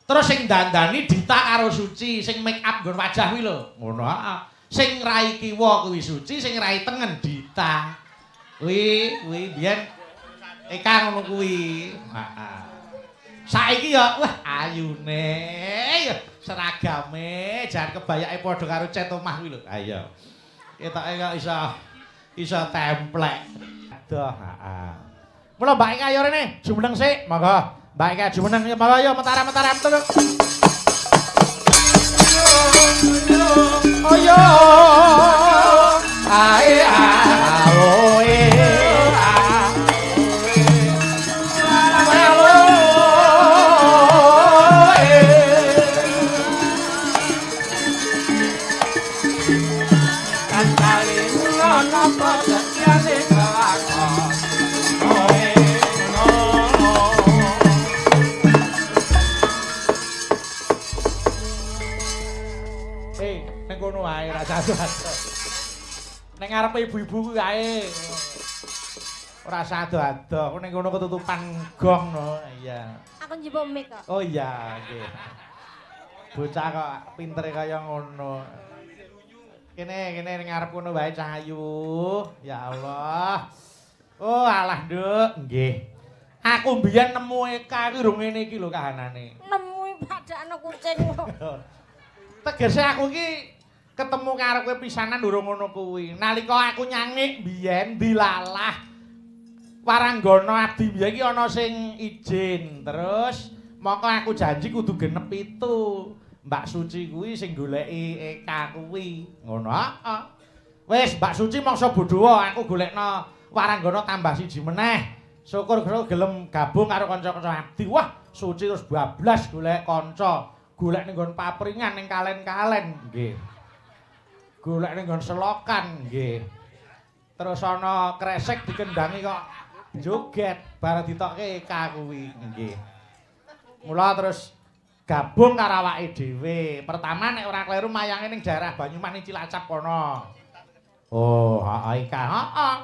Terus sing dandani Dita karo Suci, sing make up nggon wajah kuwi lho. Ngono heeh. Sing rai kiwa kuwi Suci, sing rai tengen Dita. Kuwi kuwi biyen Eka ngono kuwi. Heeh. Saiki ya wah ayune ya seragame jan kebayake padha karo cet omah kuwi lho. Ha iya. Ketoke kok iso iso templek. Aduh, heeh. Mula Mbak Eka ayo rene, jumeneng sik, monggo. Mbak Eka jumeneng ya monggo ayo mentaram-mentaram terus. Ayo. Ae aoe. Ning kono wae ra satu-satu. Ning ngarepe ibu-ibu kuwi kae. Ora sado-ado, ku ning kono ketutupan gong no. Iya. Aku njupuk mic kok. Oh iya, nggih. Bocah kok pintere kaya ngono. Kene kene ning ngarep kono wae Cah Ayu. Ya Allah. Oh alah, Nduk. Nggih. Aku mbiyen nemu Eka kuwi rung ngene iki lho kahanane. Nemu padakno kucing kok. Tegese aku iki ketemu karo kowe pisanan durung ngono kuwi. Nalika aku nyangik mbiyen dilalah Waranggana abdi mbiyen iki ana sing izin. Terus mongko aku janji kudu genep 7. Mbak Suci kuwi sing goleki Eka kuwi. Ngono heeh. Wis Mbak Suci mangsa bodho aku golekno Waranggana tambah siji meneh. Syukur gelem gabung karo kanca-kanca abdi. Wah, Suci terus bablas golek kanca. Golek ning nggon papringan ning kalen-kalen nggih. Golek ning nggon selokan nggih. Terus ana kresek dikendangi kok joget bareng ditokke Eka kuwi nggih. Mula terus gabung karo awake dhewe. Pertama nek ora kleru mayange ning daerah Banyumas ning Cilacap kono. Oh, heeh Eka, heeh.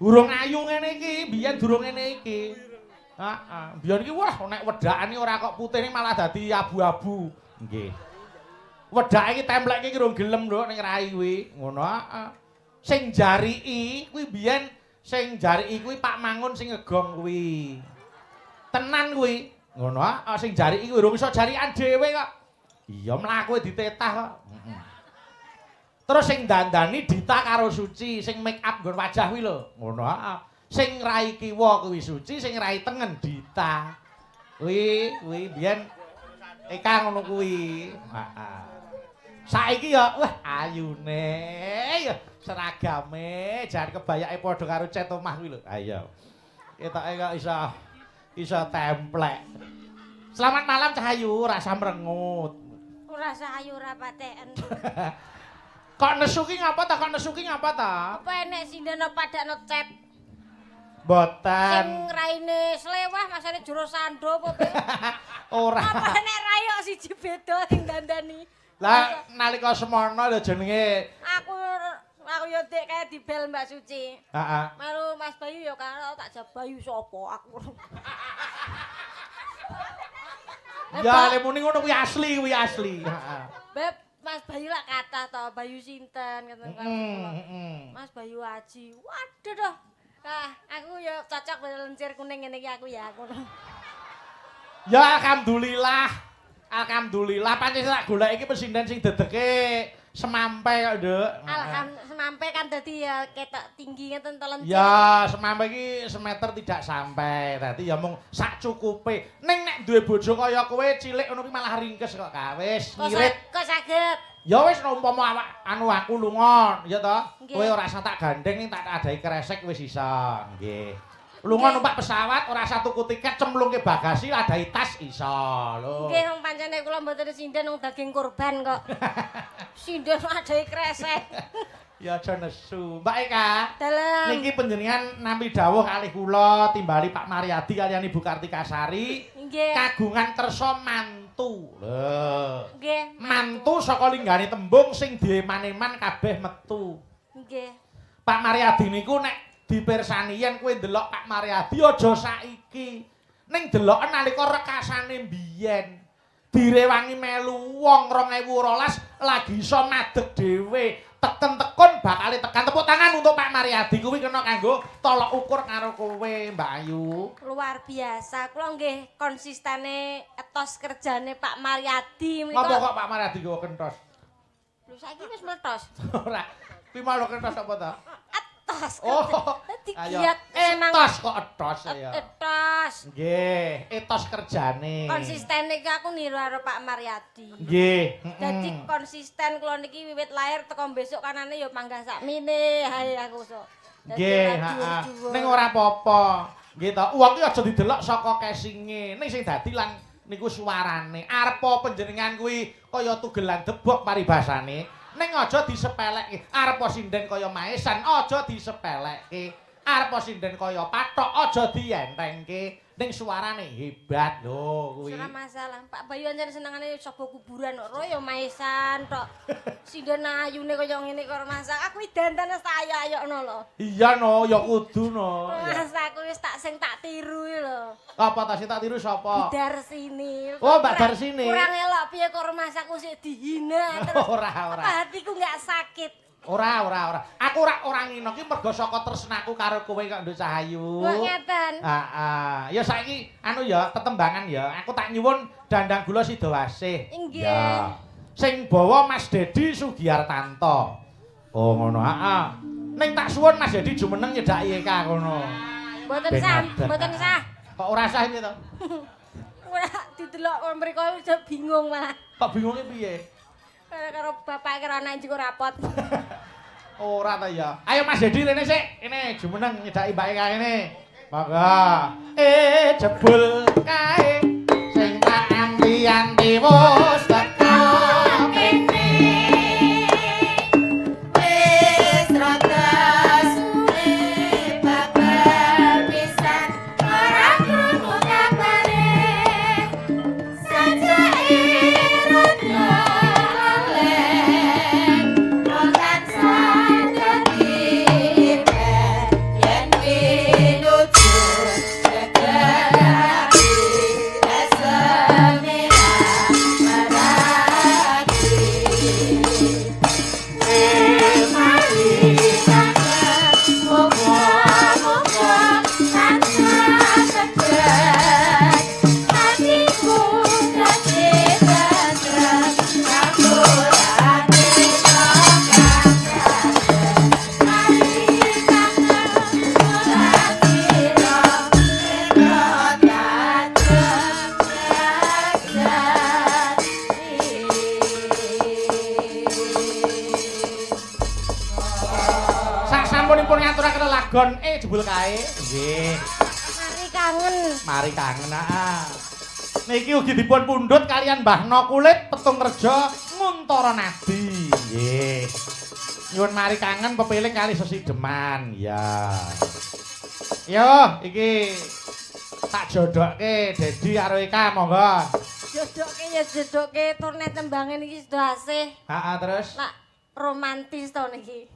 Durung ayu ngene iki, biyen durung ngene iki. Heeh, biyen iki wah nek wedakane ora kok putih ning malah dadi abu-abu. Nggih. Wedake iki templekke iki rung gelem nduk ning rai kuwi. Ngono heeh. Sing jariki kuwi biyen sing jariki kuwi Pak Mangun sing ngegong kuwi. Tenan kuwi. Ngono heeh, sing jariki kuwi urung iso jarikan dhewe kok. Iya mlaku ditetah kok. Heeh. Terus sing dandani Dita karo Suci, sing make up nggon wajah kuwi lho. Ngono heeh. Sing rai kiwa kuwi Suci, sing rai tengen Dita. Kuwi kuwi biyen Eka ngono kuwi. Heeh. Saiki ya wah ayune ya seragame jan kebayake padha karo cet omah kuwi lho. Ha iya. Ketoke kok iso iso templek. Selamat malam Cah Ayu, rasa mrengut. Ora ayu ora paten. Kok nesu ki ngapa ta? Kok nesu ki ngapa ta? Apa enek sinden padakno cet? Mboten. Sing raine slewah masane jero sando apa piye? Ora. Apa enek rai kok siji beda sing dandani? Lah nalika semono lho jenenge aku yo dek kae dibel Mbak Suci. Heeh. Melu Mas Bayu yo kan tak jawab Bayu sapa aku. Ya le muni ngono kuwi asli, kuwi asli. Heeh. Beb Mas Bayu lak kathah to, Bayu sinten ngoten kan. Mas Bayu Aji. Waduh doh. Ah, aku yo cocok lencir kuning ngene iki aku ya aku. Ya alhamdulillah. Alhamdulillah pancen tak golek iki pesinden sing dedeke semampe kok, Nduk. Alhamdulillah semampe kan dadi ya ketok tinggi ngeten to lencir. Ya, semampe iki semeter tidak sampai. Dadi ya mung sak cukupe. Ning nek duwe bojo kaya kowe cilik ngono kuwi malah ringkes kok, Kak. Wis ngirit. Kok saged? Ya wis umpama awak anu aku lunga, ya to. Kowe ora usah tak gandeng ning tak adahi kresek wis iso. Nggih. Lunga numpak pesawat ora usah tuku tiket cemplungke bagasi adahi tas iso lho. Nggih wong pancene kula mboten sinden wong daging kurban kok. Sinden adahi kresek. Ya aja nesu. Mbak Eka. Dalem. Niki panjenengan nampi dawuh kalih kula timbali Pak Mariadi kaliyan Ibu Kartika Sari. Nggih. Kagungan kersa mantu. Lho. Nggih, mantu saka linggane tembung sing dieman-eman kabeh metu. Nggih. Pak Mariadi niku nek dipirsani yen kowe ndelok Pak Mariadi aja saiki. Ning deloken nalika rekasane mbiyen. Direwangi melu wong 2012 lagi iso madeg dhewe. Teken-tekun bakale tekan. Tepuk tangan untuk Pak Mariadi kuwi kena kanggo tolok ukur karo kowe, Mbak Ayu. Luar biasa. Kula nggih konsistene etos kerjane Pak Mariadi menika. Ngapa kok Pak Mariadi nggawa kentos? Lho saiki wis meletos. Ora. Kuwi malah kentos apa to? Etos. Oh. Digiat senang. Etos kok etos ya. Etos. Nggih, etos kerjane. Konsisten iki aku niru karo Pak Mariadi. Nggih. Dadi konsisten kula niki wiwit lahir teko besok kanane ya panggah sakmene hae aku sok. Nggih, heeh. Ning ora apa-apa. Nggih to, wong ki aja didelok saka casinge. Ning sing dadi lan niku suarane. Arepa panjenengan kuwi kaya tugelan debok paribasane. Ning aja disepelekke. Arepa sinden kaya maesan aja disepelekke. Arepa sinden kaya pathok aja dientengke. Ning suarane hebat lho kuwi. Ora masalah. Pak Bayu ancen senengane sapa kuburan kok ro ya maesan tok. Sinden ayune kaya ngene kok ora masalah. Aku dandan tak ayo-ayokno lho. Iya no, ya kudu no. Mas aku wis tak sing tak tiru lho. Apa ta sing tak tiru sapa? Bu Darsini. Oh, Mbak Darsini. Kurang elok piye kok rumahku sik dihina terus. Ora, ora. Apa hatiku enggak sakit? Ora, ora, ora. Aku ora ora ngino ki mergo saka tresnaku karo kowe kok Nduk Cahayu. Kok ngeten? Heeh. Ya saiki anu ya tetembangan ya. Aku tak nyuwun dandang gula Sidowasih. Nggih. Ya. Sing bawa Mas Dedi Sugiartanto. Oh ngono, heeh. Ning tak suwun Mas Dedi jumeneng nyedhaki Eka ngono. Mboten sah, mboten sah. Kok ora sah piye to? Ora didelok kok mriko wis bingung malah. Kok bingunge piye? Karo bapak karo anak njuk rapot. Ora ta ya. Ayo Mas Dedi rene sik. Kene jumeneng nyedhaki Mbak Eka kene. Monggo. Jebul kae sing tak anti-anti wis teko kene. Wis rada suwe babar pisan ora krungu kabare. Sajake rada Lagon jebul kae. Nggih. Mari kangen. Mari kangen ah. Niki ugi dipun pundhut kalian Mbah No Kulit Petung Rejo Nguntara Nadi. Nggih. Nyuwun mari kangen pepiling kali sesideman. Ya. Yo iki tak jodokke Dedi karo Eka monggo. Jodokke ya jodokke turne tembange niki Sidowasih. Heeh terus. Lak romantis to niki.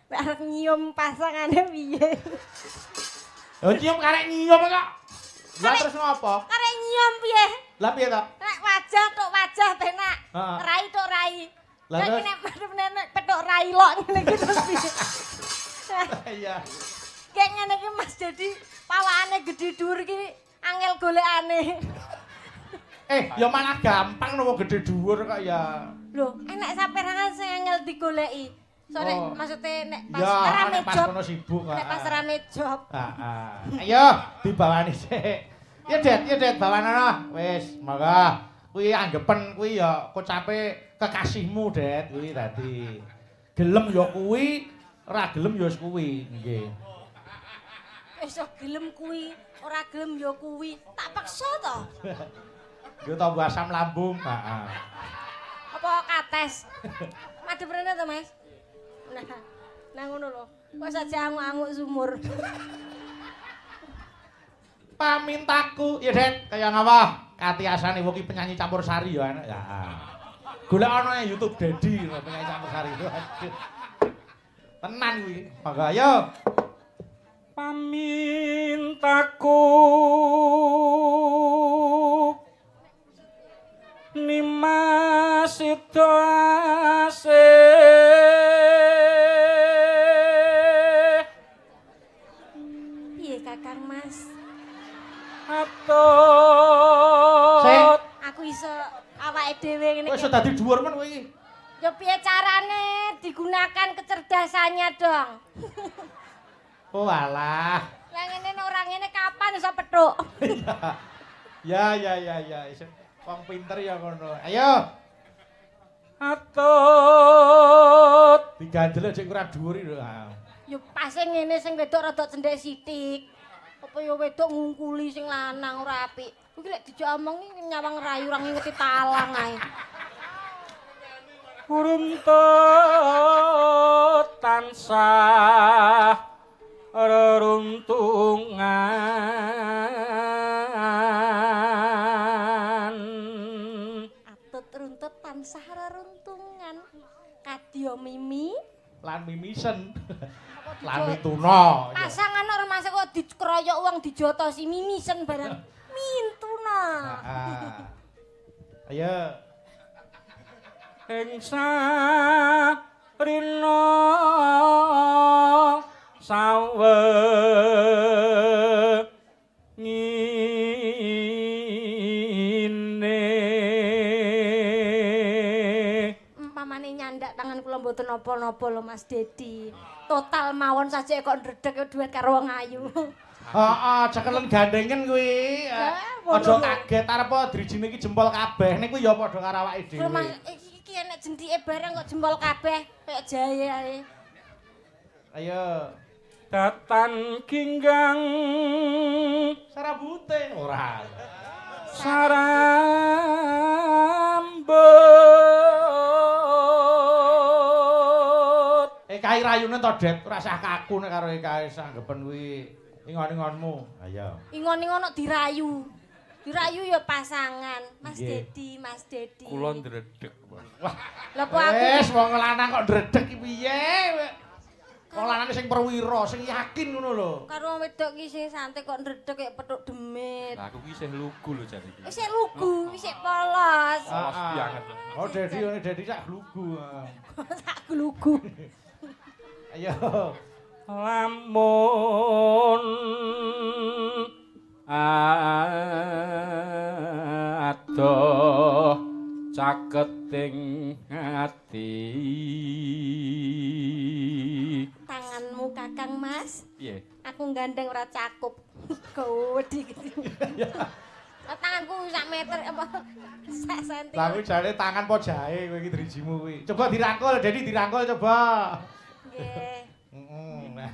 Nek arep nyium pasangane piye? Lho nyium karek nyium kok. Lah terus ngopo? Karek nyium piye? Lah piye to? Nek wajah tok wajah penak. Rai tok rai. Lah terus nek nek petok rai lok ngene iki terus piye? Iya. Kayak ngene iki Mas Dedi pawakane gedhe dhuwur iki angel golekane. Ya malah gampang no wong gedhe dhuwur kok ya. Lho, enek saperangan sing angel digoleki. Soale oh. Maksudnya nek pas ya, rame job, sibuk, nek pas rame job. Heeh. Ayo dibawani sik. Ya Det, bawanana. Wis, monggo. Kuwi anggepen kuwi ya kocape kekasihmu, Det, kuwi dadi. Gelem ya kuwi, ora gelem ya wis kuwi, nggih. Wis gelem kuwi, ora gelem ya kuwi. Tak paksa to. Yo tombo asam lambung, heeh. Apa kates? Madhep rene to, Mas? Nah, nah ngono lho. Kok saja anguk-anguk sumur. Pamintaku, ya Det, kaya ngapa? Katiasane wong iki penyanyi campur sari ya enak. Ya. Golek ana YouTube Dedi penyanyi campur sari. Waduh. Tenan kuwi. Monggo ayo. Pamintaku Nimas sida asih. Piye Kakang Mas? Atut. Sing. Aku iso awake dhewe ngene Kowe iki. iso dadi dhuwur men kowe iki. Ya piye carane digunakan kecerdasannya dong. Oh alah. Lah ngene nek ora ngene kapan iso pethuk? Ya ya ya ya iso. Wong pinter ya ngono. Ayo Atut. diganjel aja kurang dhuwur iki lho. Ah. Ya pase ngene sing wedok rada cendhek sithik. Apa ya wedok ngungkuli sing lanang ora apik. Kuwi lek dijak omong iki nyawang rayu ora ngingeti talang ae. Runtut tansah reruntungan. Atut runtut tansah reruntungan. Kadya mimi Lan mimisen. Lan mituna. pasangan ora masuk kok dikeroyok wong dijotosi mimisen barang mintuna. Heeh. Ayo. Ing sarina sawengine. Umpamane nyandak tangan kula mboten napa-napa lho Mas Dedi. Total mawon saja kok ndredeg duet karo wong ayu. Heeh, cekelen gandengen kuwi. Lah, Aja ngono. kaget arep drijine iki jempol kabeh. Nek kuwi ya padha karo awake Lho Mas, dhewe. iki enek jendike barang kok jempol kabeh kaya jahe ae. Ayo. Datan ginggang Sarabute ora. Sarambut. Kae rayune to, Det. Ora usah kaku nek karo kae sanggepen kuwi ingon-ingonmu. Ayo. Ingon-ingon kok dirayu. Dirayu ya pasangan. Mas Nggih. Dedi, Mas Dedi. Kula ndredeg, Mas. Wah, Lha apa aku wis wong lanang kok ndredeg iki piye? Wong lanang sing perwira, sing yakin ngono lho. karo wong wedok ki sing santai kok ndredeg kayak petuk demit. Lah aku ki isih lugu lho jane iki. Isih lugu, isih polos. Polos Ah, ah. banget. Oh, Dedi, ngene Dedi sak glugu. Sak glugu. Ayo. Lamun adoh caketing ati. Tanganmu Kakang Mas, Piye? aku gandeng ora cakup. Gede gitu. Lah tanganku sak meter apa sak senti. Lah kuwi jane tangan po jahe kowe iki drijimu kuwi. Coba dirangkul, Dedi dirangkul coba. Nggih. Heeh.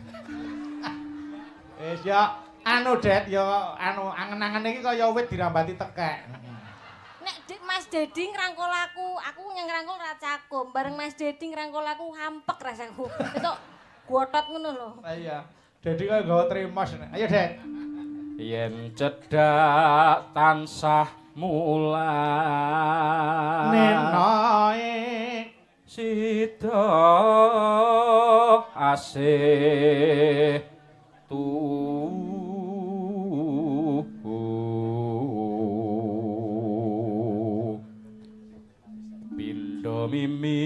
Wis ya anu Det ya anu angen-angene iki kaya wit dirambati tekek. Nek Mas Dedi ngrangkul aku, aku ngrangkul ora cakup. Bareng Mas Dedi ngrangkul aku hampek rasaku. Ketok gotot ngono lho. Lah iya. Dedi kaya nggawa tremos. Ayo Det. Yen cedhak tansah mulat. Nenoe sida asih tuhu. Pindha mimi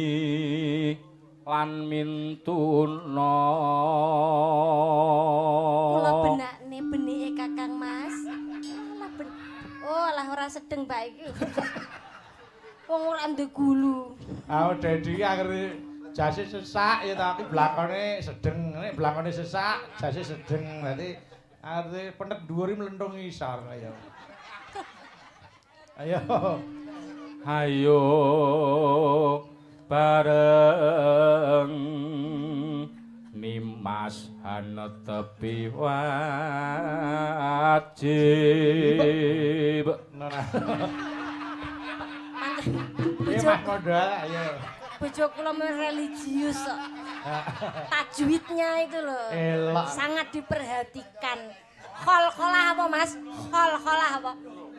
lan mintuna. Kula benakne benike Kakang Mas. Alah ben. Oh, lah ora sedeng bae iki. Wong ora ndek gulu. Ah Dedi iki anggere jase sesak ya ta iki blakone sedeng. Nek blakone sesak, jase sedeng. Dadi anggere penet dhuwur iki mlentung ngisor ayo. Ayo. Hayo bareng Nimas hanetepi wajib. Nona. Pancen Iya bojo Mas Modal, ayo. bojo kula men religius kok. Tajwidnya itu loh. Elok. Sangat diperhatikan. Khol-kholah apa Mas? Khol-kholah apa?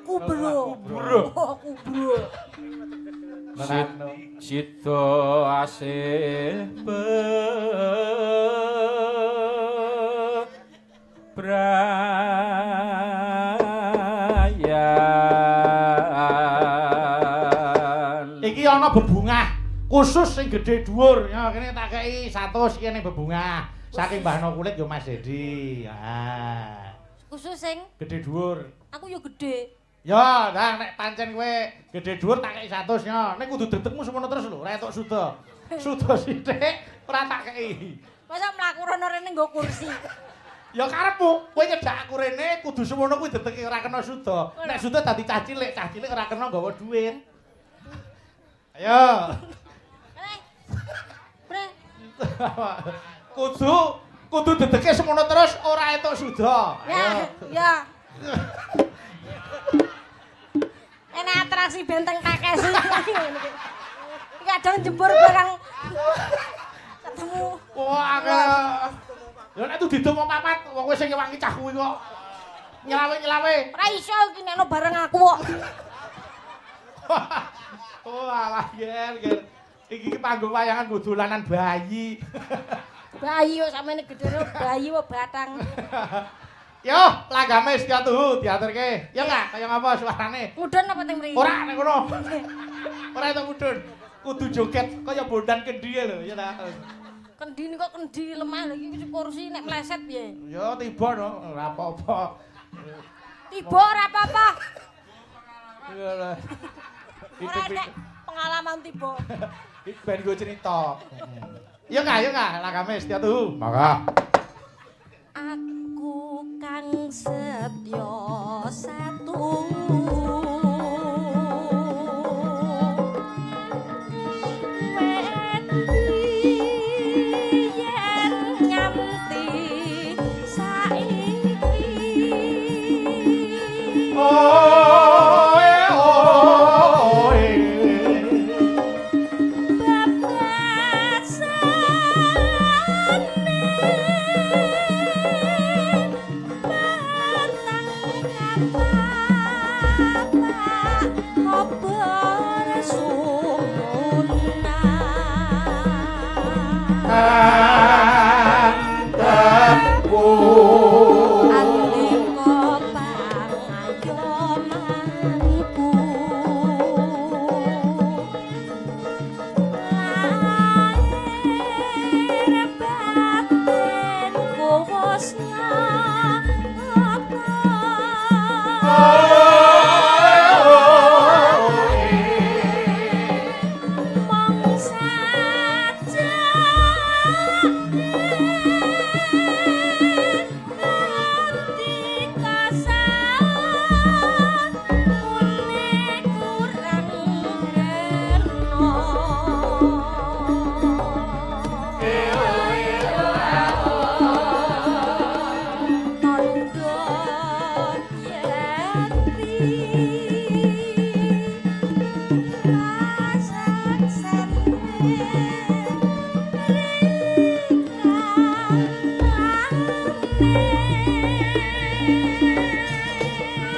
Kubro. Kubro. Oh, kubro. Nona. Sida asih braya. Iki ana bebungah khusus sing gedhe dhuwur. Ya kene tak kei 100 iki ning bebungah. Saking Mbah No Kulit yo Mas Dedi. Ah. Khusus sing Gedhe dhuwur. aku yo gedhe. Ya, dah nek pancen kowe gedhe dhuwur tak kei 100 yo. Nek kudu detekmu semono terus lho, ora entuk suda. Suda sithik ora tak kei. Masa mlaku rono rene nggo kursi. Ya karepmu, kowe nyedak aku rene kudu semono kuwi deteke ora kena suda. Nek suda dadi cah cilik ora kena nggawa duit. Ayo. Eh. Bre. Kudu dedeke semono terus ora entuk suda. Ya, Ayo. ya. Enak atraksi benteng Takeshi. Iki kadang jembur barang ketemu. Wah, akeh. Ya nek didum wong papat, wong kowe sing ngewangi cah kuwi kok. Nyelawe-nyelawe. Ora iso iki nek bareng aku kok. Oh, alah ger, ger. Iki ki panggung wayangan nggo dolanan bayi. Bayi kok samene gedene bayi kok batang. Yo, langgame setya tuhu diaturke. Ya enggak, kaya ngapa suarane? Mudhun apa teng mriki? Ora nek kono. Ora entuk mudhun. Kudu joget kaya bondan kendhi lho, ya ta. Kendi kok kendi lemah lho iki kursi nek meleset piye? Ya tiba no, ora apa-apa. Tiba ora apa-apa. Iya lah. Ora nek pengalaman tiba. Iki ben go cerita. Ya enggak, ya enggak, langgame setya tuhu. Mangga. Aku kang setya satu. Yen nganti saiki. Oe oe. Antepku.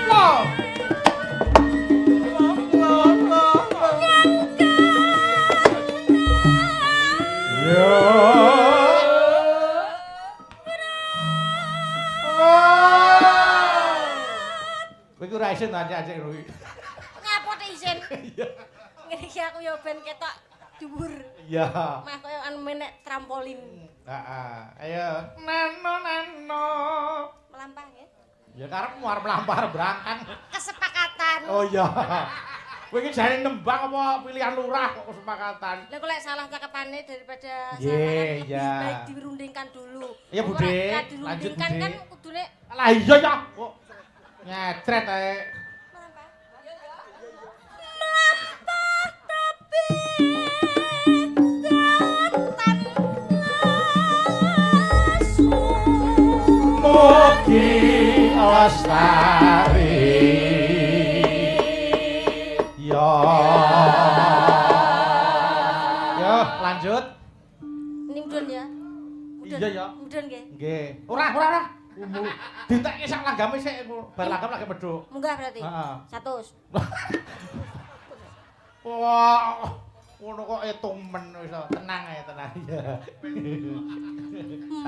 Lo. Lo lo lo. Yo. Kowe iku ora isin to acik-acik kuwi. Ngapa tek isin? Iya. Ngene iki aku ya ben ketok dhuwur. Iya. Mah koyo anu menek trampolin. Heeh. Ayo. Nano nano. Melampah nggih. Ya karepmu arep mlampah brangkang. Kesepakatan. Oh iya. Kowe iki jane nembang apa pilihan lurah kok kesepakatan? Lah kok lek salah cakepane daripada Ye, salah kan lebih iya. baik dirundingkan dulu. Iya, Kok Bude. ora Lanjut, dirundingkan Bude. kan kudune Alah iya ya. Kok nyetret ae. melampah. Melampah tapi datan langsung. Mugi lestari. Ya. Yo, lanjut. Ini mudun ya. Mudun. Iya, ya. Mudun nggih. Nggih. Ora, ora, ora. Ditekke sak langgame sik bar langgam lagi medhuk. Munggah berarti. Heeh. 100. Wah, ngono kok etumen wis tenang ae, tenang ya.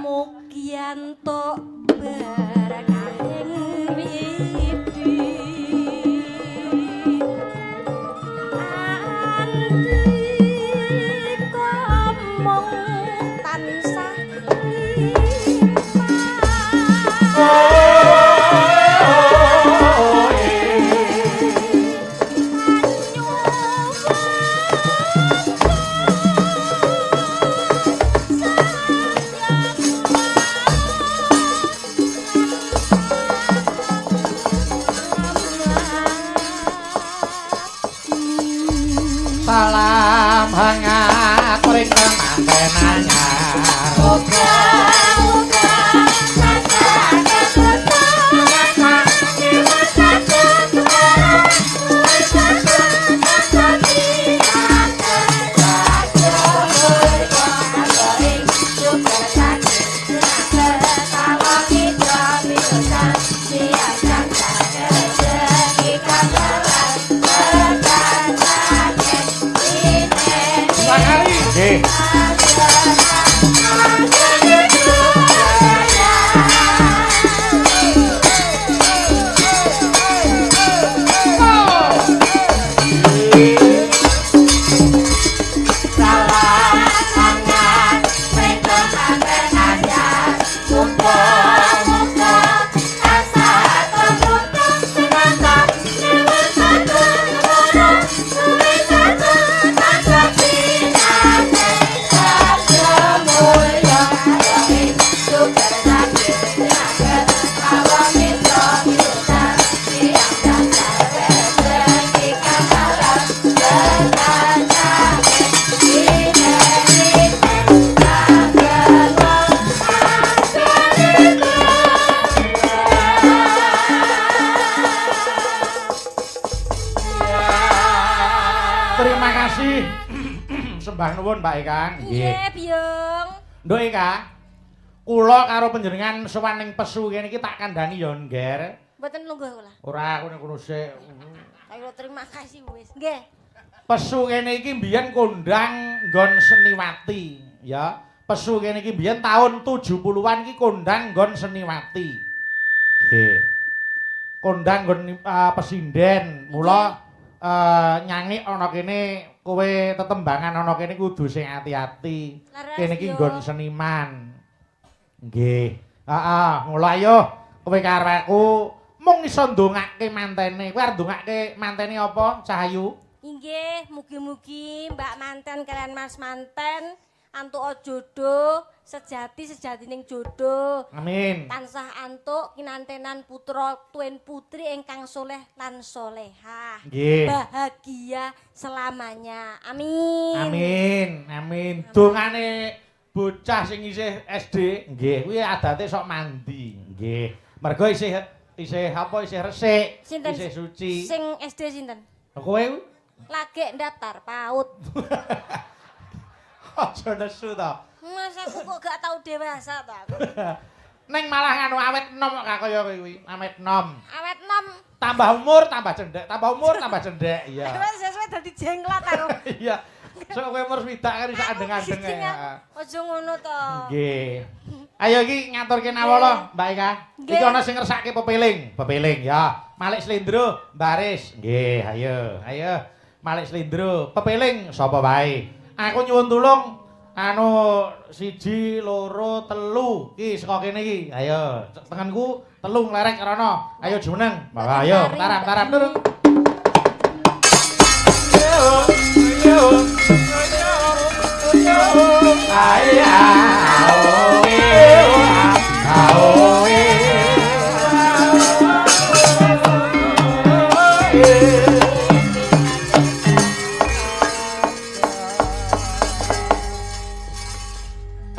Mugi entuk berkahing widi. Salam hangat ring kemanten anyar. Muga-muga tansah tetep Sakali. Nggih. Terima kasih. Sembah nuwun Mbak Eka. Nggih, Biyung. Nduk Eka. Kula karo panjenengan sowan ning pesu kene iki tak kandhani ya, Ngger. Mboten lungguh kula. Ora aku ning kono sik. Ayo terima kasih wis. Nggih. Pesu kene iki mbiyen kondang nggon Seniwati, ya. Pesu kene iki mbiyen taun 70-an iki kondang nggon Seniwati. Nggih. Kondang nggon pesinden. Mula nyanyi ana kene kowe tetembangan ana kene kudu sing ati-ati. Kene iki nggon seniman. Nggih. Heeh, mula ayo kowe karo aku mung iso ndongake mantene. Kowe arep ndongake mantene apa, Cahayu? Inggih, mugi-mugi Mbak Manten kalian Mas Manten antuk jodoh sejati sejatining jodoh. Amin. Tansah antuk kinantenan putra tuen putri ingkang soleh lan solehah. Nggih. Bahagia selamanya. Amin. Amin. Amin. Dongane bocah sing isih SD, nggih, kuwi adate sok mandi. Nggih. Mergo isih isih apa isih resik, Sinten? isih suci. Sing SD sinten? Kowe kuwi Lagek ndaftar PAUD. aja nesu to. Mas aku kok gak tau dewasa to aku. Neng malah nganu awet enom kok kaya kowe kuwi, awet enom. Awet nom. Tambah umur tambah cendhek, tambah umur tambah cendhek, iya. Wes sesuai dadi jenglot aku. Iya. Sok kowe umur swidak kan iso andeng-andeng ya. Aja ngono to. Nggih. Ayo iki ngaturke nawala, Mbak Eka. Iki ana sing ngersake pepeling, pepeling ya. Malik Slendro, Mbaris. Nggih, ayo, ayo. Malik Slendro, pepeling sapa wae. Aku nyuwun tulung anu 1 2 3 iki saka kene iki. Ayo, tengenku 3 nglerek rono. Ayo jumeneng. Monggo ayo, taram-taram turun. Yo, yo.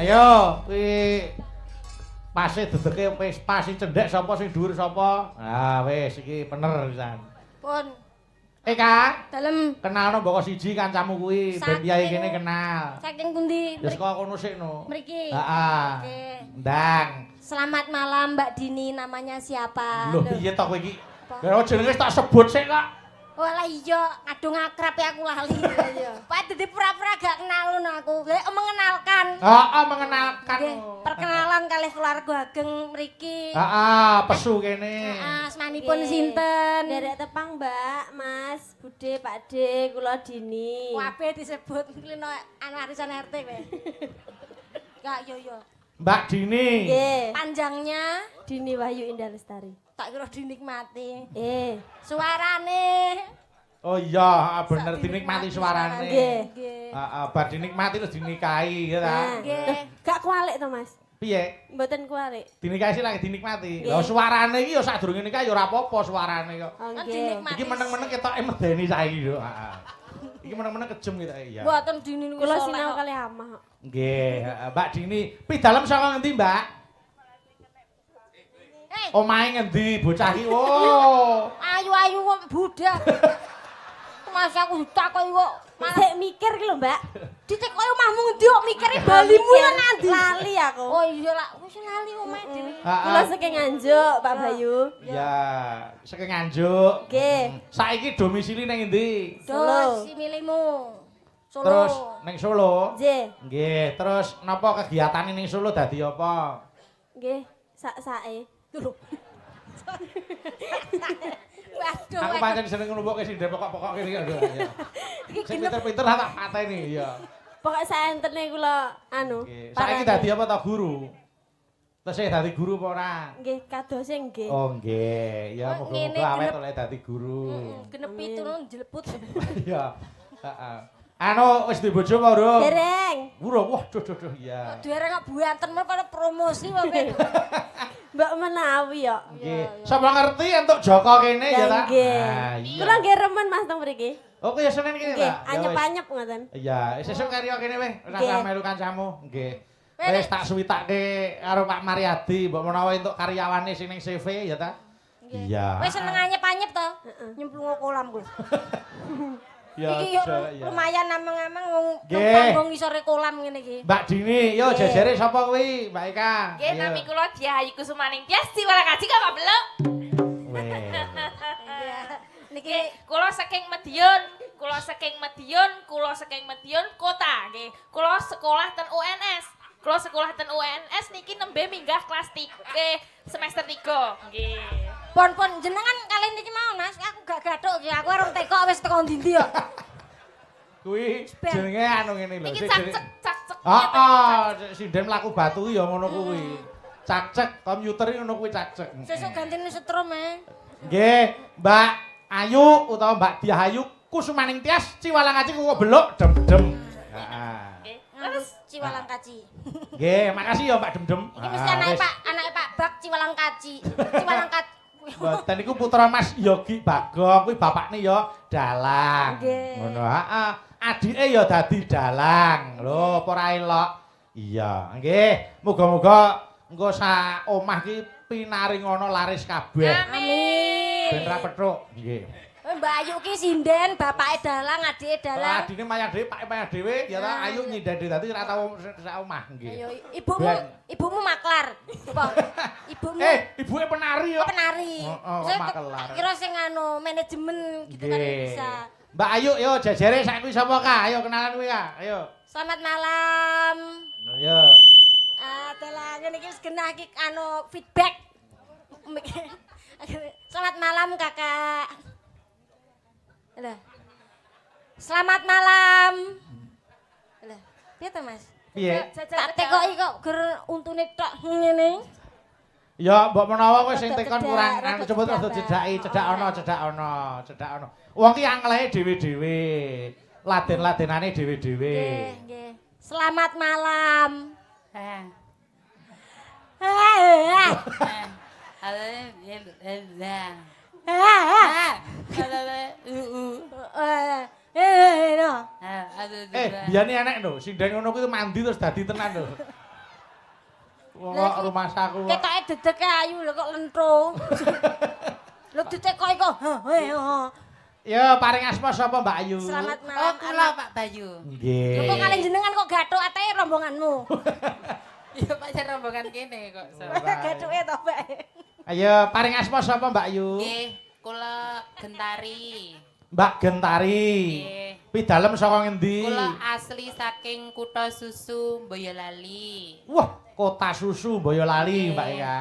Ayo, kuwi pase dedeke wis pas sing cendhek sapa sing dhuwur sapa. Ah wis iki bener pisan. Pun. Eka, Dalem kenalno mboko siji kancamu kuwi ben piyayi kene kenal. Saking pundi? Ya saka kono sik no. Mriki. Heeh. Oke. Ndang. Selamat malam Mbak Dini, namanya siapa? Lho piye to kowe iki? Lah jenenge tak sebut sik kok. Walah iya, kadung akrab ya aku lali. Iya. Pak dadi pura-pura gak kenal ngono aku. Lha mengenalkan. Heeh, mengenalkan. Nggih, perkenalan kalih keluarga ageng mriki. Heeh, pesu kene. Heeh, asmanipun sinten? Nderek tepang Mbak, Mas, Bude, Pak De, kula Dini. Kabeh disebut klino anu arisan RT kowe. Gak yo yo. Mbak Dini. Nggih. Panjangnya Dini Wahyu Indah Lestari. tak kira dinikmati. Suarane. Oh iya, bener dinikmati suarane. Nggih. Heeh, bar dinikmati terus dinikahi ya ta. Nggih. Gak kualik to, Mas? Piye? Mboten kuwalik. Dinikahi sih lagi dinikmati. Nggih. Lah suarane iki ya sadurunge nikah ya ora apa-apa suarane kok. Oh, Kan nggih. dinikmati. Iki meneng-meneng ketoke medeni saiki lho. Heeh. Iki meneng-meneng kejem ketoke ya. Mboten Dini niku Kula soleh sinau kok. kali amah kok. Nggih, heeh. Mbak Dini, pidalem saka ngendi, Mbak? Eh, Omahe ngendi bocah iki? Oh. ayu-ayu kok budak. Mas aku ditakoki kok malah Sik mikir ki lho, Mbak. ditekoki omahmu ngendi kok mikire balimu ya nanti. Lali aku. Oh iya lah, wis lali omahe dhewe. Heeh. Kula saking Nganjuk, Pak Bayu. Ya, saking Nganjuk. Nggih. Saiki domisili ning endi? Solo. Dos similimu. Solo. Terus ning Solo. Nggih. Nggih, terus napa kegiatane ning Solo dadi apa? Nggih, sak-sake. Lho. Waduh. Aku pancen seneng ngrungokke sing pokok-pokok kene iki. Ya. Iki Sing genep pinter-pinter tak pateni, iya. Pokoke saentene kula anu. Nggih. Saiki dadi apa ta guru? Tesih dadi guru apa ora? Nggih, kadose nggih. Oh nggih, ya Oh, ngene muga-muga awet genep. oleh dadi guru. Genep pitu ngono njleput. Iya. Heeh. Anu wis duwe bojo apa urung? Dereng. Urung. Wah, duh duh duh iya. Dereng kok buanten mah pada promosi wae. Mbok menawi yo. Nggih. Sapa ngerti entuk Joko kene ya ta? Nggih. Nah, iya. Kula nggih remen Mas teng mriki. Oke ya Senin kene Nggih, ta? Ya wis. anyep-anyep ngoten. Iya, sesuk karya kene weh, ora Nggih. usah melu kancamu. Nggih. Wis tak suwitake karo Pak Mariadi, mbok menawa entuk karyawane sing ning CV ya ta? Iya. Wis seneng anyep-anyep to. Nyemplung kolam kuwi. Ya, Iki yo aja, ya. lumayan ameng-ameng wong nang Nggih. panggung ngisore kolam ngene iki. Mbak Dini, yo jejere sapa kuwi, Mbak Eka? Nggih, Ayo. nami kula Diayu Kusumaning Tias Ciwalakaji kok Pak Beluk. Weh. Iya. Niki Nggih, kula saking Madiun, kula saking Madiun, kula saking Madiun kota nggih. Kula sekolah ten UNS. Kula sekolah ten UNS niki nembe minggah kelas 3 semester 3 nggih. pon-pon jenengan kalian niki mau Mas, aku gak gathuk iki. Aku arep tekok wis teko ndi-ndi kok. Kuwi Ben. jenenge anu ngene lho. Niki sing cak-cek cak-cek. Heeh, sinden mlaku batu ya ngono kuwi. Cak-cek komputer iki ngono kuwi cak-cek. Sesuk gantine setrum e. Nggih, Mbak Ayu utawa Mbak Diahayu Kusumaning Tias Ciwalangaji kok beluk dem-dem. Heeh. Nggih. Nganggo Ciwalang Kaci. Nggih, makasih ya Mbak Dem-dem. Iki mesti anake Pak, anake Pak Bak Ciwalang Kaci. Ciwalang Kaci. Mboten niku putra Mas Yogi Bagong kuwi bapakne ya dalang. Nggih. Ngono heeh. Adike ya dadi dalang. Lho, apa ora elok? Iya, nggih. Muga-muga engko sak omah ki pinaringono laris kabeh. Amin. Ben ra petruk. Nggih. Eh, Mbak Ayu ki sinden, bapake dalang, adike dalang. Adine mayang dhewe, pake mayang dhewe, ya ta Ayu nyinden dhewe dadi ora tau sak omah nggih. Ayo, ibumu Ben. ibumu maklar. Apa? Ibumu Ibuke penari yo. Oh, penari. Heeh, Saya makelar. Kira sing anu manajemen gitu kan Nggih. bisa. Mbak Ayu yo jejere saiki sapa Kak? Ayo kenalan kuwi Kak. Ayo. Selamat malam. Ayo. Ah, dalah ngene iki wis genah iki anu feedback. Selamat malam Kakak. Lah. Selamat malam. Lah, piye to Mas? Piye? Tak tekoki kok ger untune tok ngene. Ya mbok menawa kowe sing Rada tekon cedak, kurang rada anu coba cedak, terus Mbak. cedhaki, cedak ana, cedak ana, cedak ana. Wong ki anglehe dhewe-dhewe. Laden-ladenane dhewe-dhewe. Nggih, nggih. Selamat malam. Eh, Ah, ah, ah. Eh, no. Eh, biyane enek lho, sinden ngono kuwi mandi terus dadi tenan lho. Wong kok rumahsaku kok. Ketoke dedeke ayu lho kok lentro. Lho ditekoki kok. Heh, heh. Ya paring asma sapa Mbak Ayu? Selamat malam. Oh, kula Pak Bayu. Nggih. Lho kok kalian jenengan kok gathuk ateke rombonganmu. Ya pacar rombongan kene kok. So. Gathuke to, Pak. Ayo paring asma sapa Mbak Ayu? Nggih, kula Gentari. Mbak Gentari. Nggih. Pidalem saka ngendi? Kula asli saking Kutha Susu Boyolali. Wah, kota susu Boyolali, Mbak Eka.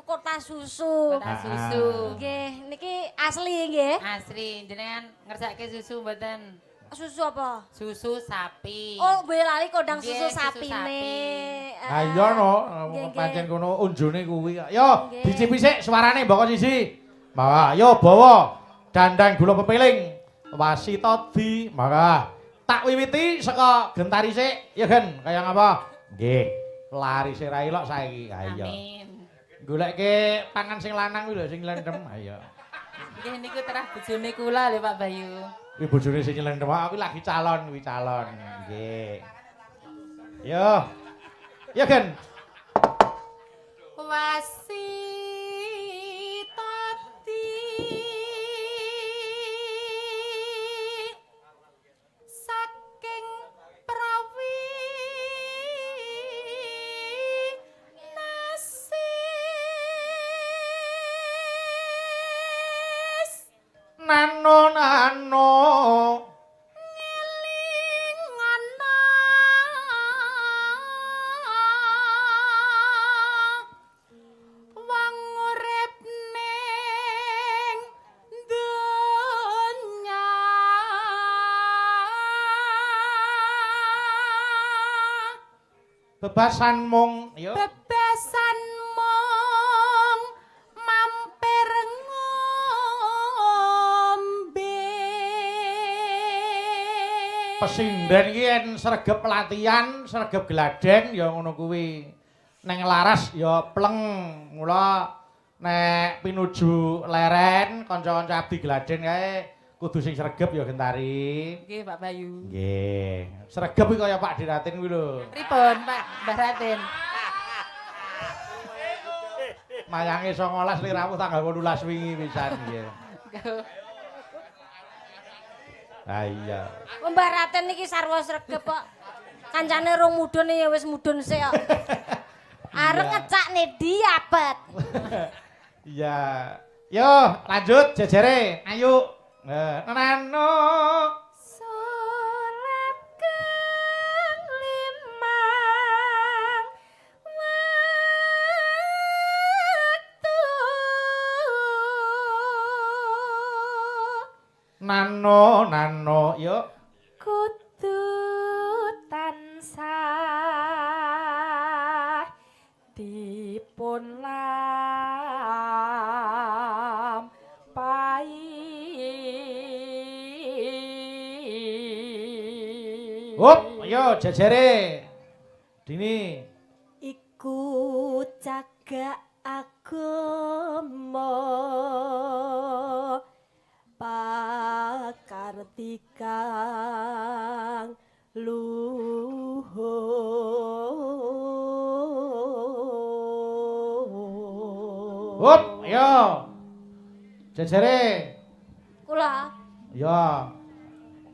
Kota susu. Kota Susu. Nggih, niki asli nggih. Asli, jenengan ngersake susu mboten? Susu apa? Susu sapi. Oh, Boyolali kondang Nggih, susu susu sapine. sapi. Ha iya no, Nggih, nggih. pancen kono unjune kuwi. Yo, Nggih. dicipi sik suarane mbok siji. Mangga, yo bawa dandang gula pepiling. Wasita di, mangga. Tak wiwiti saka Gentari sik, ya Gen, kaya ngapa? Nggih. Larise ra ilok saiki. Ha iya. Amin. Goleke pangan sing lanang kuwi lho sing nylendhem. Ha iya. Nggih niku terah bojone kula lho Pak Bayu. Kuwi bojone sing nylendhem. Aku lagi calon kuwi calon. Nggih. Yo. Yo, Gen. Wasitati saking prawi nasis Nano nano. ngelingana wong urip ning donya Bebasan mung yo. Bebasan mung mampir ngombe. Pesinden iki yen sregep latihan, sregep gladen ya ngono kuwi. Neng laras ya pleng. Mula nek pinuju leren kanca-kanca abdi gladen kae kudu sing sregep ya Gentari. Nggih Pak Bayu. Nggih. Sregep iki kaya Pak Diratin kuwi lho. Pripun Pak Mbah Ratin? Mayange 19 li rawuh tanggal 18 wingi pisan nggih. Ah iya. Mbah Raten niki sarwa sregep kok. Kancane rong mudhun ya wis mudhun sik kok. Arep ngecakne diabet. Iya. Yo, lanjut jejere. Ayo. Nano. Salat kang limang wektu. Nano nano yo. Kudu tansah dipun lampahi. Hop, ayo jejere. Dini. Iku cagak agama pakartikang luhur. Hop, ayo. Jejere. Kula Ya.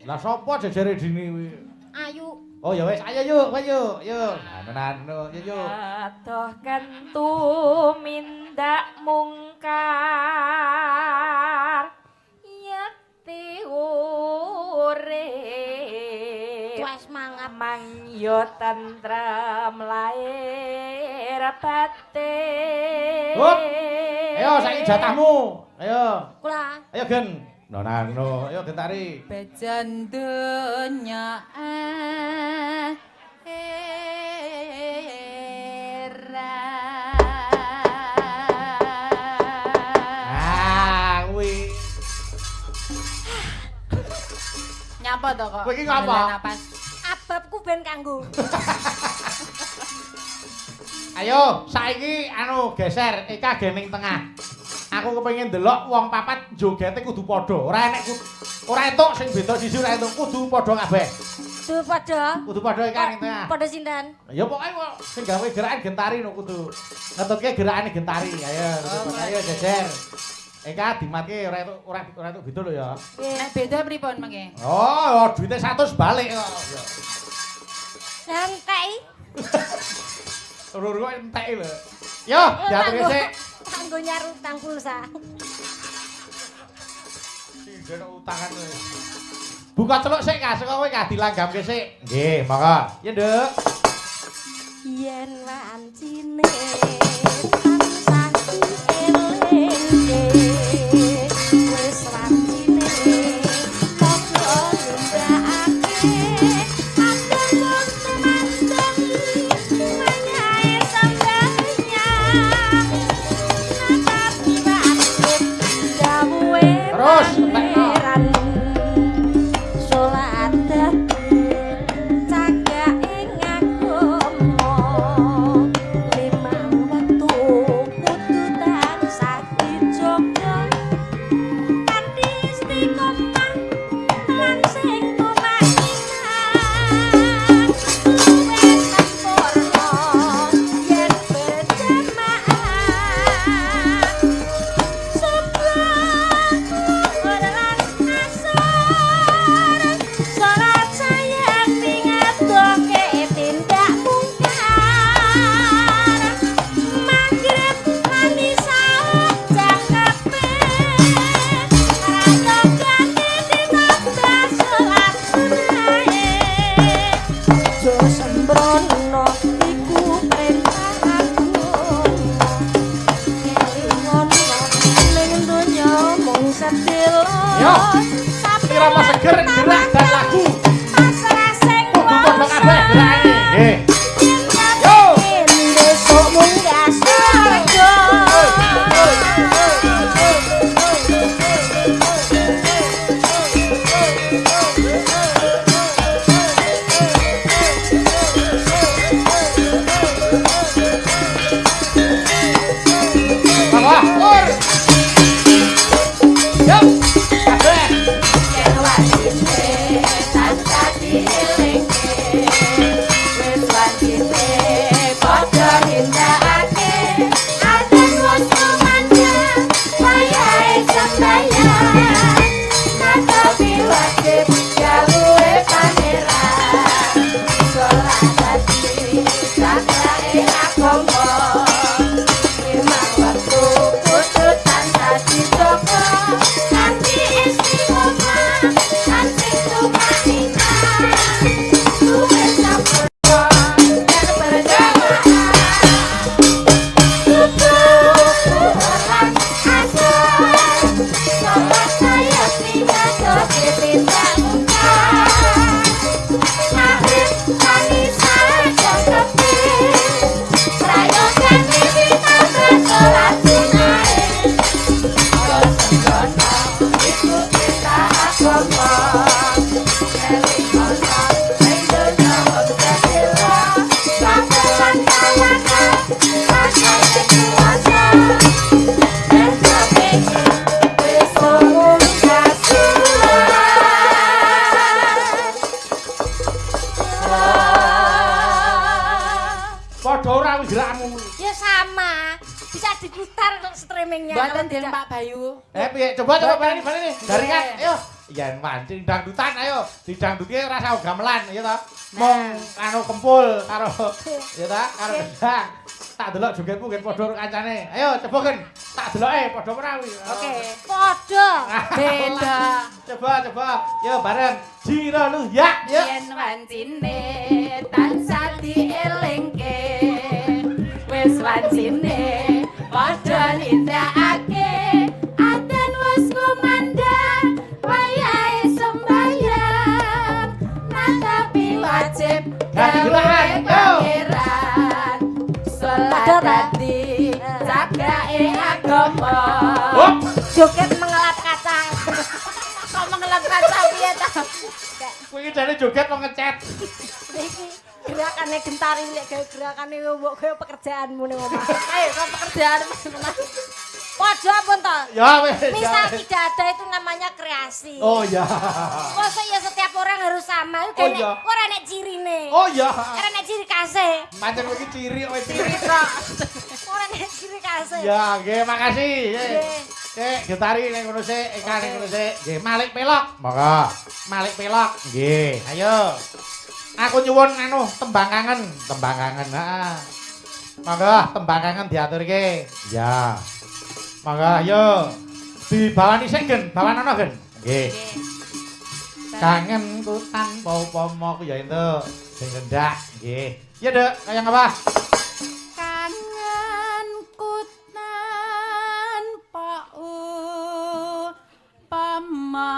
Lah sapa jejere Dini kuwi? ayu. Oh ya wis, ayo yuk, kowe yuk, yuk. Nano nano, yuk yuk. Adoh kentu mindak mungkar yekti urip Tuas mangap. mangyo tentrem lahir batin. Hup. Ayo saiki jatahmu. Ayo. Kula Ayo Gen. Nano, ayo Gentari. Bejan donya akhirat. Ah, kuwi. Nyapa to kok? Kowe iki ngapa? Dalan napas. Ababku ben kanggo. Ayo, saiki anu geser Eka gening tengah. Aku kepengin ndelok wong papat jogete kudu padha. Ora enek ora entuk sing beda siji ora entuk, kudu padha kabeh. Kudu padha. Kudu padha Eka ning tengah. Padha sinten? Ya pokoke kok sing gawe gerakan Gentari no kudu ngetutke gerakane Gentari. Ayo, kudu padha. Ayo jejer. Eka dimatke ora entuk ora entuk beda lho ya. Nek beda pripun mengke? Oh, duite 100 balik kok. Ya. Santai. Loro kok entek lho. Yo, diatur sik. Kanggo nyar utang pulsa. Sing utangan kowe. Buka celuk sik Kak, saka kowe Kak dilanggamke sik. Nggih, monggo. Ya, Nduk. Yen wancine tansah dielingke wis wancine padha nindakake mandeng wong tumandeng manyae sembahyang natapi wajib dawuhe Terus, entekno. pangeran salat dadi cagak ing agama. Padha ora wis gerakmu. Ya sama. Bisa diputar kok streamingnya. Mboten kalau den tidak. Pak Bayu. Eh piye? Coba coba baleni baleni. Jaringan, Nggih. ayo. Yen mancing dangdutan ayo. Didangdutke ora usah gamelan ya ta. Mong anu kempul karo ya ta, karo gendang. Tak delok jogetmu gen padha karo kancane. Ayo coba gen. Tak deloke padha ora kuwi. Oke. Padha. Beda. Coba coba. Yo bareng. Jiro lu ya, ya. Yen wancine tansah dielingke. Wis wancine padha nindakake. Adan wis kumandhang wayahe sembayang. Natapi wajib Dadi gerakan, yo. pangeran. Salat Padha ta? dadi cagake agama. Hop. Joget mengelap kaca. Kok mengelap kaca piye ta? Kowe iki jane joget mau ngecet. Iki gerakane gentari lek gawe gerakane mbok gawe pekerjaanmu ning omah. Ayo kok pekerjaan Mas. Padha pun to. Ya wis. ya Misal wis. tidak ada itu namanya kreasi. Oh ya. Masa ya setiap orang harus sama. Itu Oh, iya. ora nek cirine. Oh ya. Ora nek ciri khase. Pancen kowe iki ciri kowe ciri. Ora nek ciri khase. Ya, nggih makasih. Nggih. Nggih. Sik, getari ning kono sik, Eka ning kono sik. Nggih, Malik Pelok. Monggo. Malik Pelok. Nggih, ayo. Aku nyuwun anu tembang kangen, tembang kangen. Heeh. Monggo tembang kangen diaturke. Ya. Monggo ayo. Dibawani sik, Gen. Bawan ana, Gen. Nggih. Kangenku tanpa upama ku ya entuk sing rendak. Nggih. Iya, Dek, kaya ngapa? Kangenku tanpa upama.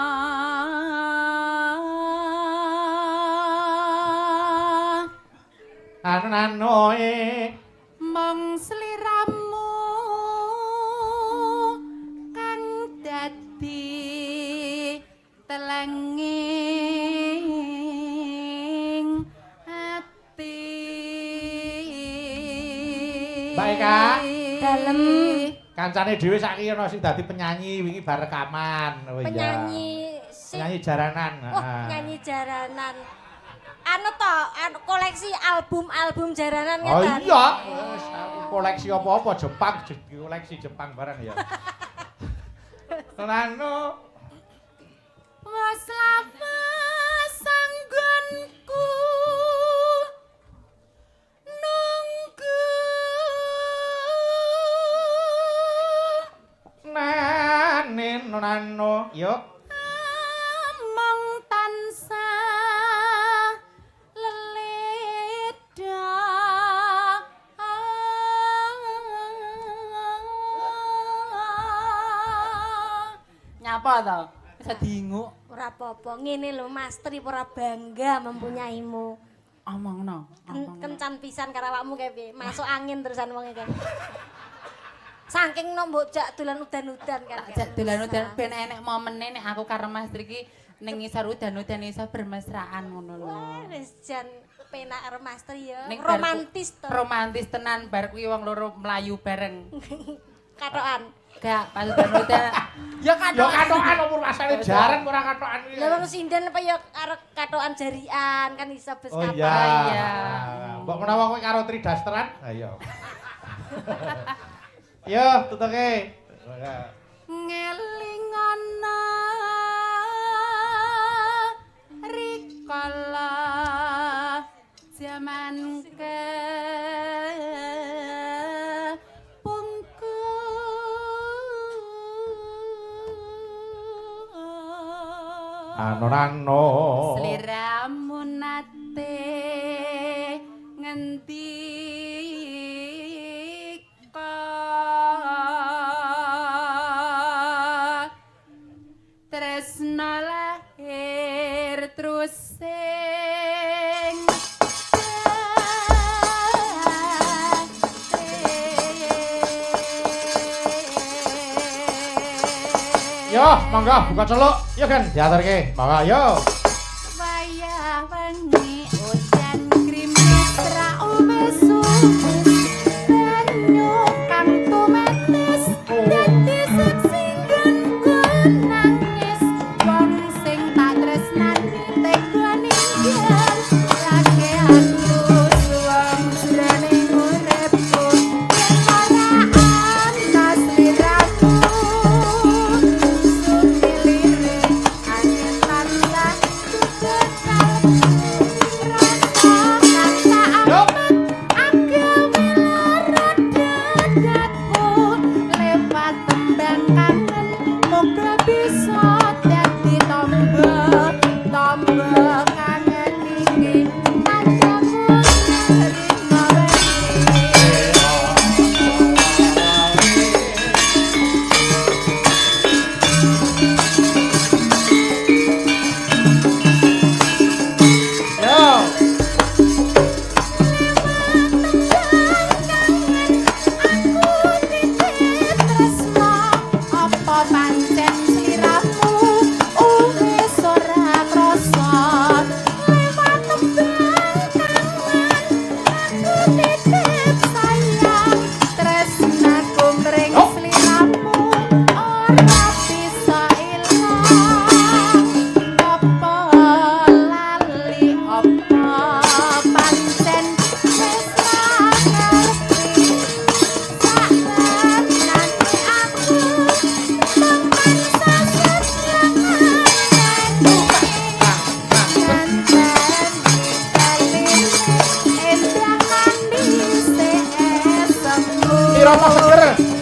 Anu nanoe. Mung sliramu kang dadi telenging ati. Mbak Eka. Dalem. Kancane dhewe saiki ana sing dadi penyanyi wingi bar rekaman. Oh iya. Penyanyi sing Penyanyi jaranan. Wah, penyanyi jaranan. Anu to, anu koleksi album-album jaranan Oh ngeten. iya, wis aku koleksi apa-apa Jepang, koleksi Jepang barang ya. Anu Wes lawas anggonku nunggu. nane nano yo. Among tansah leleda. Nyapa to? Bisa diinguk. Ora apa-apa, ngene lho Mas Tri ora bangga mempunyaimu. Omongno. Kencan pisan karo awakmu kae piye? Masuk angin terusan wong iki. Saking no mbok jak dolan udan-udan kan. Tak jak dolan udan ben enek momene nek aku karo Mas Tri iki ning ngisor udan-udan iso bermesraan ngono lho. Wah, wis jan penak karo Mas Tri ya. Ning bar ku- Romantis to. Romantis tenan bar kuwi wong loro mlayu bareng. Katokan. Gak pas udan-udan. Ya Ya katokan. katokan umur rasane jaran ora katokan iki. Lah wong sinden apa ya karo katokan jarian kan iso bes Oh kapan. iya. Iya. Mbok menawa kowe karo Tridasteran? Ayo. Yo, tutuke. Ngelingana rikala jaman kepungkur. Anu nano. Sliramu nate ngendika tresna lahir terus sing Yo, monggo buka celuk. Yo kan diaturke. Monggo yo. Wayah wengi udan grimis ra wis sukus banyu kang tumetes dadi seksi nggonku nangis wong sing tak tresnani tega ninggal lagi aku suwung jroning urip.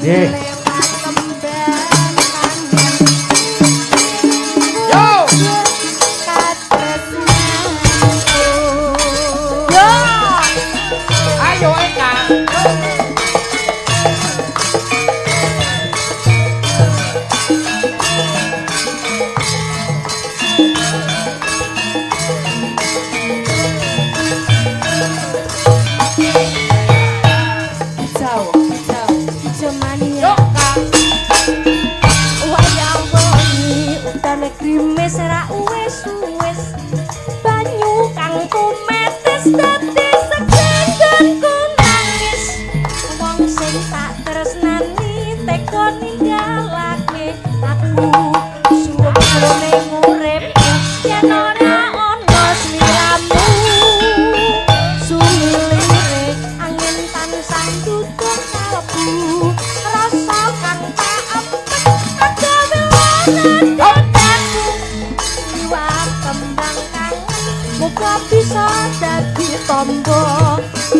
Nggih. Lewat tembang kangen. Yo. Katresnanku. Yo. Ayo Eka. Hijau, hijau, hijau mania. Yo Kak. Wayang wengi udan grimis ra uwis-uwis. Banyu kang tumetes dadi segenku nangis. Wong sing tak tresnani tega ninggalake aku. Suwe ning uripku yen ora ana sliramu. Sumilire angin tansah tutup kalbu. Rasa kang tak empet agawe lara dadaku. Liwat kembang kangen muga bisa dadi tombo.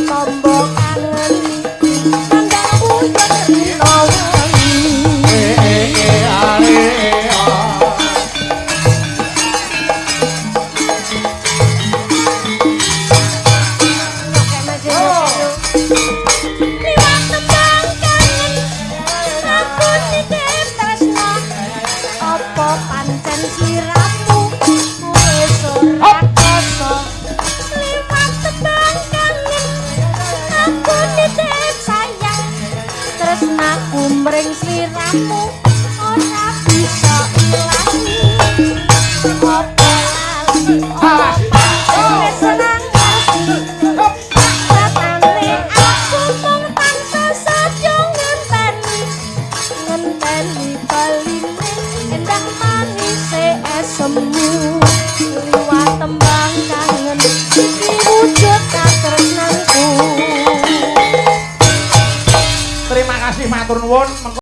Tombo kangen iki nandang wujud rino wengi. Eh eh eh are ah. Liwat tembang kangen aku nitip tresno. Apa pancen sliramu wis ora krasa? Liwat tembang kangen aku nitip sayang. Tresnaku mring sliramu ora bisa ilang. Apa lali apa pancen wis ora ngerti? Rasane aku mung tansah setya ngenteni, ngenteni baline endang manise esemu. Liwat tembang kangen iki wujud katresnanku. Terima kasih matur nuwun.